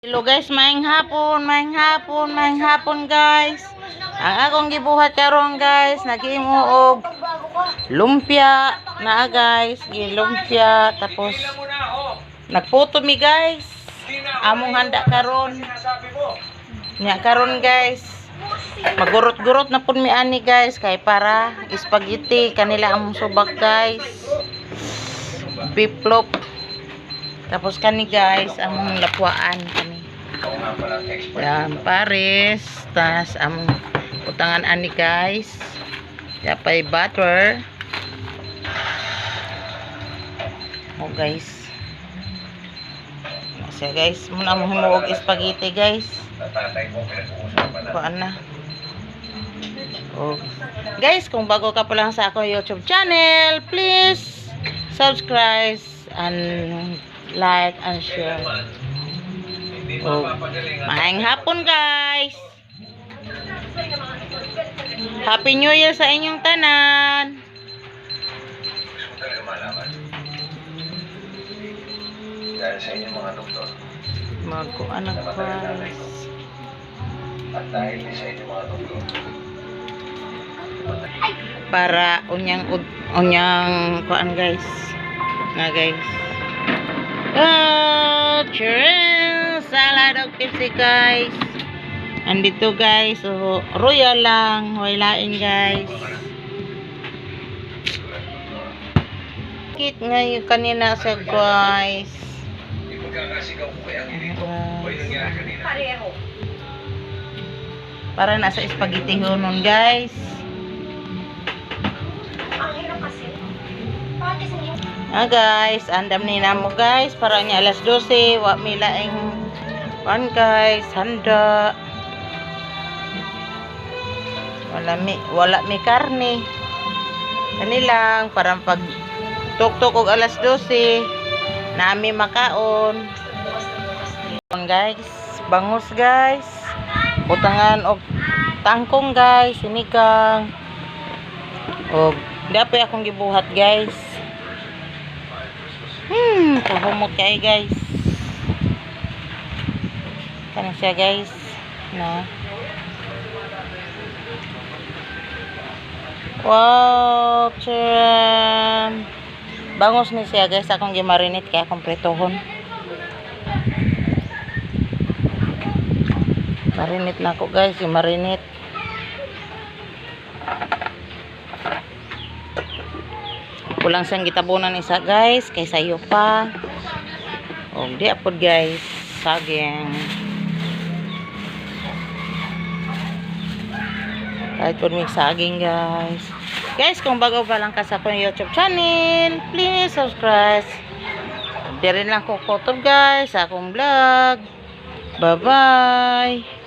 Hello guys, maayong hapon, maayong hapon, maayong hapon, guys. Ang akong gibuhat karon, guys, naghimo og lumpia na, guys, gilumpia, tapos nagputo mi, guys. Among handa karon. Nya karon, guys, magurot-gurot na pud mi ani, guys, kay para spaghetti kanila among subak, guys. Beef loaf. Tapos kani, guys, among lapwaan kani. Yan, pares. Tas among utangan ani, guys. Yapay butter. Oh, guys. Na siya, guys. Muna mo himuog spaghetti, guys. Kuan na. Oh. Guys, kung bago ka pa lang sa akong YouTube channel, please subscribe and like and share. Oh. Maayong hapon, guys. Happy New Year sa inyong tanan. Gusto mo talaga malaman? Dahil sa inyong mga doktor Magkuan na, guys. At dahil din sa inyong mga doktor, Para unyang kuan, guys. Na, guys. Oh, cheers! Salad og Pepsi, guys. Andito, guys, so royal lang, walain, guys. Kit ngayon kanina sa, guys. Ipagkakasigaw ko kay ang dito o yung nangyari kanina. Para nasa spaghetti hunon, guys. Ang hirap kasi. Bakit kasi hindi Ah, guys, andam ni namo, guys, para niya alas 12, wa mi laing pan, guys, handa. Wala mi karne. Kani lang para pag tuktok og alas 12 nami makaon. Bukas na bukas din. Guys, bangus, guys. Butangan og tangkong, guys, sinigang. Og dapat akong gibuhat, guys. Kahumot kay, guys. Kana siya, guys. Na. Wow, charan. Bangos ni siya, guys, akong gimarinate kay akong pritohon. Marinate na ako, guys, i-marinate. Kulang siyang gitabunan isa, guys, kay sayo pa. Og di apod, guys, saging. Kahit po may saging, guys. Guys, kung bago pa lang ka sa akong YouTube channel, please subscribe. Di rin lang ko kutob, guys, sa akong vlog. Bye-bye.